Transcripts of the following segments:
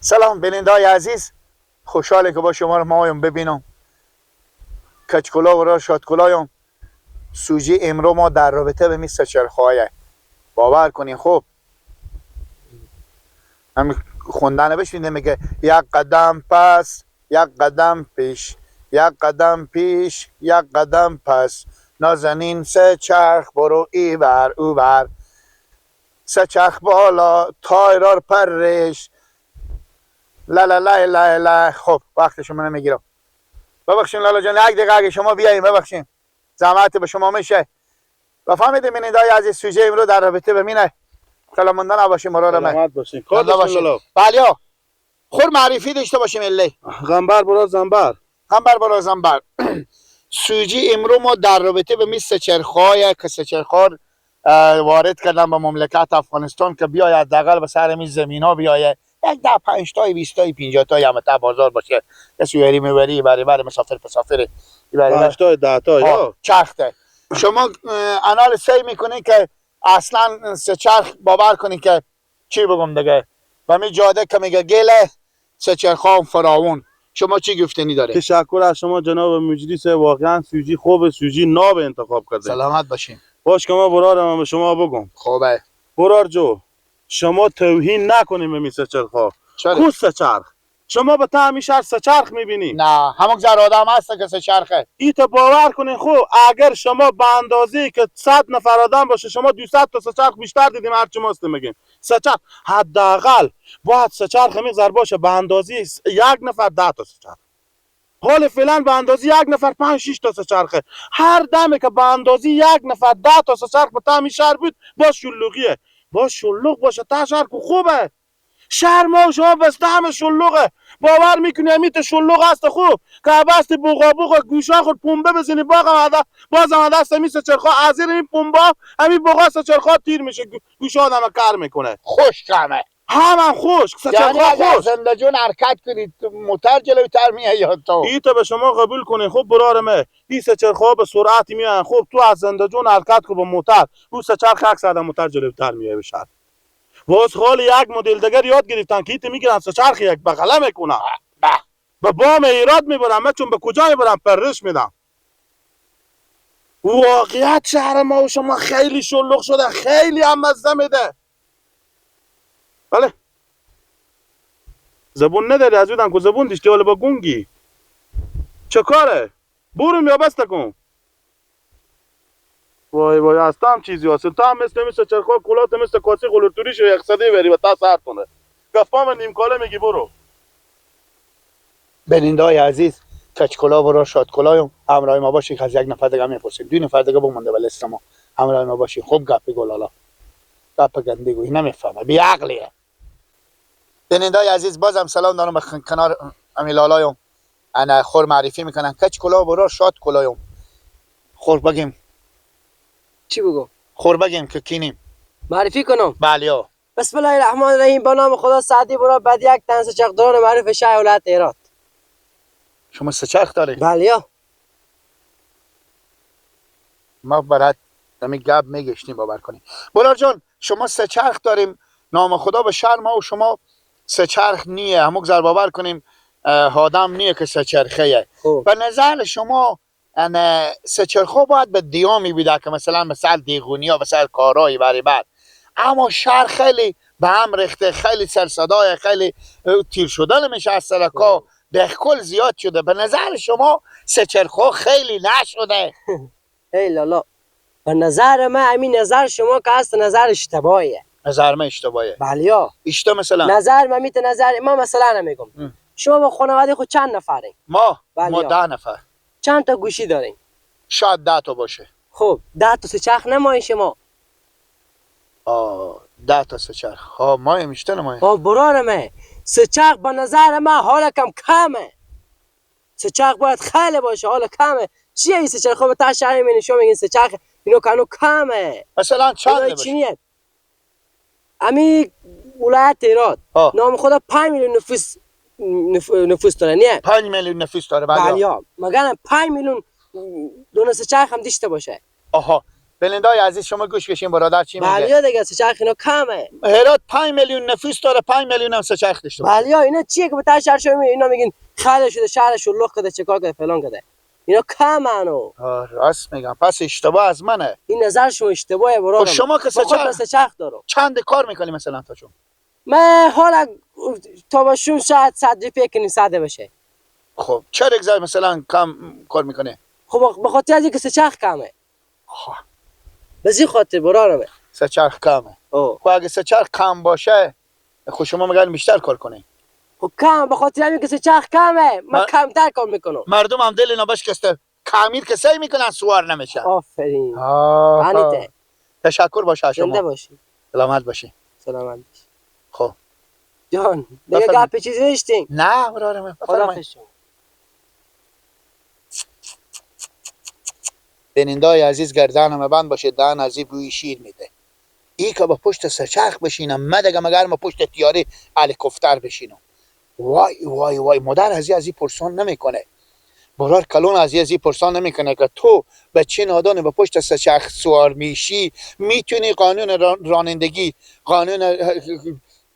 سلام بینندای عزیز، خوشحاله که با شما رو مایم ببینم. کچکلا و را شادکلایم. سوژه امرو ما در رابطه به می سه‌چرخ‌های باور کنین. خب همین خوندن بشینده میگه یک قدم پس یک قدم پیش، یک قدم پیش یک قدم پس، نازنین سه چرخ برو ای بر او بر، سه چرخ بالا تایرار پرش، لا لا لا لا لا. خب وقت شما نمیگیرم، ببخشین لالا جان، یک دقیقه اگه شما بیاییم ببخشین زحمت به شما میشه. و فهمیدیم بینندای عزیز سوژه امروز در رابطه به مینه. سلام مونده نباشیم مرار من. سلامت باشین. زنده باشین. بله خور معرفی داشته باشیم. الی غنبر برا زنبر، غنبر برا زنبر. سوژه امروز ما در رابطه به می سه‌چرخ‌های که سه‌چرخ‌ها وارد کردن به مملکت افغانستان که بیاید حداقل به سر می زمینا بیاید، یک 10 5 تای 20 تای 50 تای هم تا بازار باشه، کسی وری میوری بری بری مسافر پسافر 5 تای 10 تای چرخته. شما انال سعی میکنین که اصلا سه چرخ باور کنین که چی بگم دیگه و می جاده که میگه گله سه چرخ فراوون. شما چی گفتنی داره؟ تشکر از شما جناب مجلس، واقعا سوژی خوب، سوژی ناب انتخاب کرده. سلامت باشین. باش که ما برارم به شما بگم. خوبه برار جو، شما توهین نکنیم به می سه چرخ. کو سه چرخ؟ شما به تا همیشه سه چرخ میبینی؟ نه، همون زر آدم هست که سه چرخه. ای تا باور کنین. خب اگر شما به اندازه که 100 نفر آدم باشه، شما 200 تا سه چرخ بیشتر دیدیم. هرچی ماست میگیم سه چرخ حداقل باید سه چرخ میذار باشه به اندازه یک نفر 10 تا سه چرخ. حال فعلا به اندازه یک نفر 5 6 تا سه چرخه. هر دمه که به اندازه یک نفر 10 تا سه چرخ به تا شهر بود، با شلوغیه. با شلوغ باشه تا شهر کو خوبه. شهر ما و شما بسته همه شلوغه. باور میکنی همیت شلوغ هست. خوب که بست بوغا بوغا گوشا خود پنبه بزنی باغم بازم دست می سه چرخا از زیر این پنبه همین بوغا سه چرخا تیر میشه، گوشا آدم کار میکنه. خوش کمه هم خوش سه چرخا خوش. زنده جون حرکت کنید موتر جلوتر میاد یا تو ای تا به شما قبول کنین. خب برارمه این سه چرخا به سرعت میان. خب تو از زنده جون حرکت کو با موتر، او سه چرخ عکس آدم موتر جلوتر میاد به شهر. باز حال یک مدل دیگر یاد گرفتن که ایت میگیرن سه چرخ یک بغله میکنن به بام ایراد میبرم. من چون به کجا میبرم پرش میدم. واقعیت شهر ما و شما خیلی شلوغ شده، خیلی هم مزه میده. بله زبون نداری از بودن که زبون داشتی حالا با گونگی چه کاره؟ برو یا بسته کن. وای وای اصلا هم چیزی هست. تا هم مثل چرخا کلات مثل کاسی قلوتوری شو یک صدی بری و تا سر کنه گفام نیم کاله میگی برو. بینندای عزیز کچکلا برا شادکلایم همراه ما باشید. از یک نفر دیگه میپرسیم، 2 نفر دیگه بمونده ولی ما همراه ما باشید. خوب گپ گلالا گپ گنده گویی نمیفهمه، بی عقلیه. بینندای عزیز بازم سلام دارم به کنار امیلالایم. انا خور معرفی میکنن کچکلا برا شاد کلایم. خور بگیم چی بگم؟ خور بگیم که کینیم معرفی کنم. بله. بسم الله الرحمن الرحیم. با نام خدا سعدی برا بعد یک تن سه چرخداران معروف شهر ولایت هرات. شما سه چرخ داری؟ بله. ما برات دمی گپ میگشتیم باور کنیم. برار جان شما سه چرخ داریم، نام خدا به شهر ما و شما سه چرخ نیه. همون زر باور کنیم آدم نیه که سه چرخه. به نظر شما ان سه چرخا باید به دیامی بیده که مثلا دیغونی ها مثلا کارایی بری بعد، اما شهر خیلی به هم ریخته، خیلی سرصدای، خیلی تیر شدن میشه از سرکا، بخکل زیاد شده. به نظر شما سه چرخا خیلی نشده؟ ای لالا به نظر من همین نظر شما که هست نظر اشتباهیه. نظر من اشتباهیه؟ بله. اشتباه مثلا نظر من میت نظر ما مثلا نمیگم. شما با خانواده خود چند نفرین؟ ما 10 نفر. چند تا گوشی دارین؟ شاید 10 تا باشه. خب 10 تا سه چرخ نمایین شما؟ 10 تا سه چرخ ها مایم میشته نماییم. آه برار من سه چرخ به نظر من حالا کم کمه. سه چرخ باید خیلی باشه، حالا کمه. چیه این سه چرخ؟ خب تا شهر میبینی شما میگین سه چرخ اینو کنو کمه. مثلا چند باشه؟ امی ولایت هرات نام خدا 5 میلیون نفوس داره نه؟ 5 میلیون نفوس داره. بله. مگر 5 میلیون دونه سه چرخ هم داشته باشه. آها بلندای عزیز شما گوش کشین برادر چی میگه. بله دیگه سه چرخ اینا کمه. هرات 5 میلیون نفوس داره، 5 میلیون هم سه چرخ داشته. بله اینا چیه که به ته شهر شما اینا میگین خیلی شده، شهر شلوغ کده، چیکار کده، فلان کده. اینا کمنو. راست میگم، پس اشتباه از منه. این نظر شما اشتباهه برادر. شما که سه چرخ، سه چرخ دارم. چند کار میکنی مثلا تا چون؟ من حالا تا باشون شاید 100 روپیه کنی 100 بشه. خب چرا اگزار مثلا کم کار میکنه؟ خب به خاطر از اینکه سه چرخ کمه. به این خاطر برادرم. سه چرخ کمه. خب اگه سه چرخ کم باشه خب شما میگن بیشتر کار کنی. خب کم به خاطر اینکه سه چرخ کمه من کمتر کار میکنم. مردم هم دل اینا بشکسته کامیر که سعی میکنن سوار نمیشن. آفرین. انیته. تشکر باشه شما. زنده باشی. سلامت باشی. سلامت باشی. خب جان دیگه گپ چیزی نیستین؟ نه برادرم. خداحافظ شما. بینندای عزیز گردنم بند باشه، دهن از این بوی شیر میده. ای که با پشت سرچرخ بشینم من دیگه مگر ما پشت تیاره هلیکوپتر بشینم. وای وای وای، مادر از این پرسان نمیکنه. برار کلون از این پرسان نمیکنه که تو به چه نادان به پشت سرچرخ سوار میشی، میتونی قانون رانندگی، قانون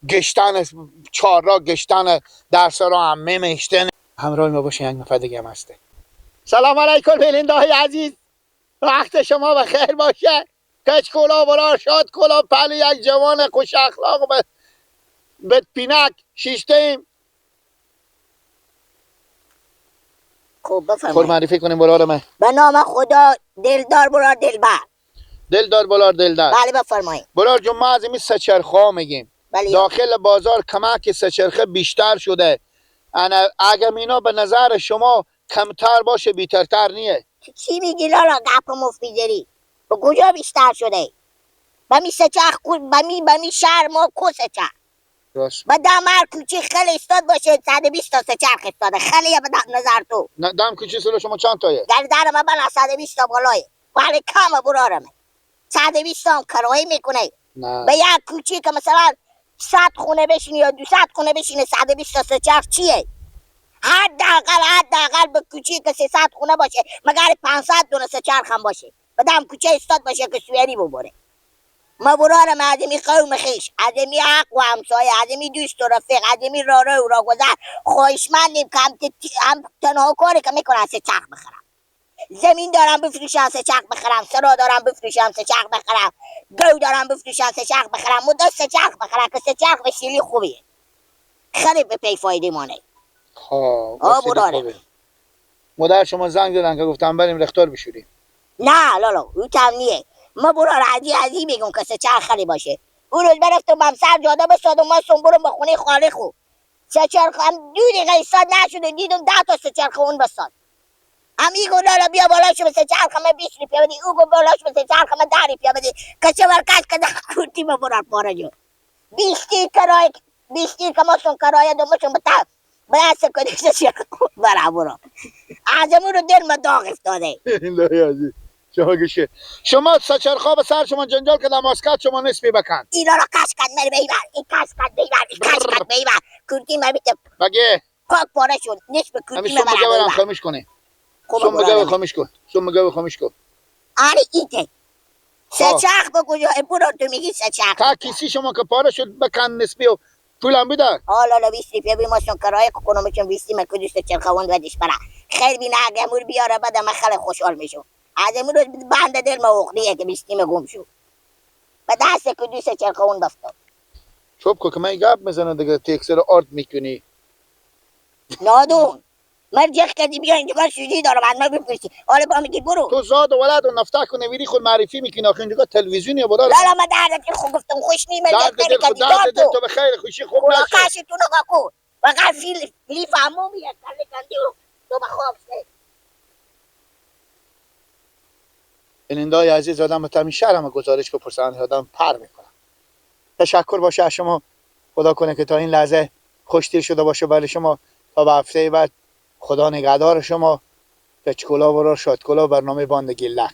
گشتن چهارراه، گشتن درس را هم میشتن. همراه ما باشه، یک نفر دیگه هم هسته. سلام علیکم بینندای عزیز، وقت شما بخیر باشه. کچ کلا برار شاد کلا پلی یک جوان خوش اخلاق به پینک شیشته ایم. خب بفرمایید. خود معرفی کنیم برار من. به نام خدا، دلدار برار دلبر. دلدار برار دلدار. بله بفرمایید. برار جون ما از این سه چرخا میگیم. بله. داخل بازار کمک سه چرخه بیشتر شده. انا اگه اینا به نظر شما کمتر باشه بیترتر نیه. چی میگی لالا؟ گپ مفت می‌زنی. به کجا بیشتر شده؟ بمی سه چرخ بمی شهر ما کو سه چرخ. راست. به دم هر کوچه خیلی استاد باشه 120 تا سه چرخ استاده. خیلی به نظر تو. نه دم کوچه سر شما چند تایه؟ در در ما بنا 120 تا بالای. ولی کم برارمه. 120 تا هم کرایه میکنه. نه. به یک کوچه که مثلا 100 خونه بشینی یا 200 خونه بشینه 120 تا سه چرخ چیه؟ حداقل به کوچه که 300 خونه باشه مگر 500 دونه سه چرخ هم باشه. به دم کوچه استاد باشه که سویری ببره. ما برارم از قوم خیش، از حق و همسایه، از دوست و رفیق، از راه و راهگذر خواهشمندیم که هم تنها کاری که میکنن سه چرخ بخرم. زمین دارم بفروشم سه چرخ بخرم، سرا دارم بفروشم سه چرخ بخرم، گو دارم بفروشم سه چرخ بخرم، مدت سه چرخ بخرم که سه چرخ وسیله خوبیه. خیلی به پی فایده مانه. خب برارم. مادر شما زنگ زدن که گفتم بریم رختار بشوریم. نه لالا او کم نیه. ما برار عزی میگم که سه چرخ خیلی باشه. اون روز برفتم بم سر جاده بسادم، ما سم برم به خونه خاله خو. سه چرخ هم 2 دقیقه ایستاد نشده دیدم 10 تا سه چرخ اون بساد. هم میگو لالا بیا بالا شو به سه چرخ من 20 روپیه بدی، او گفت بالا شو به سه چرخ من 10 روپیه بدی. که چه ورکش که کورتی ما برار پاره جو. 20 کرایه 20 که ما سم کرایه دو مشم به تا بس کنی سه چرخ برا برا. از امون رو دل ما داغ افتاده. این شما گوشه شما سچرخا به سر شما جنجال که ماسکت شما نصفی بکن. اینا را کش کن مر بیبر، این کش کن بیبر، این کش کن بیبر. کورتی ما بیت بگه پاک پاره شد نصف کورتی ما برم خاموش کنی. سم بگه خاموش کن. سم بگه خاموش کن. آره ایته. سه چرخ به کجا برو تو میگی سه چرخ. تا کیسی شما که پاره شد بکن نصفی و پولم بده. حالا لا 20 روپیه بی ماشون کرایه کنم چون 20 ما کدوس چرخوند ودش برا. خیر بینه اگه امور بیاره بعد من خیلی خوشحال میشم. از امروز بند دل ما عقدیه که بیستیم گم شد. به دست کدوس چرخون بفتاد. چوب که من گپ میزنه دیگه تکسر آرد میکنی. نادون من جخ کردی بیا اینجا سوزی دارم از من بپرسی. حالا با میگی برو. تو زاد و ولد و نفتک و نویری خود معرفی میکنی آخه اینجا تلویزیونی برو. لا لا من درد دل خود گفتم خوش نی من درد دل خود درد دل تو به خیر خوشی خوب نشه. کاش تو نگاه کن. واقعا فیل فیل فهمو میاد کله کندی تو بخواب. بینندای عزیز آدم به تمی شهر هم گزارش بپرسن آدم پر میکنم. تشکر باشه از شما. خدا کنه که تا این لحظه خوشتیر شده باشه برای شما. تا به هفته بعد خدا نگهدار شما. کچکولا برا شادکولا برنامه باند گیلک.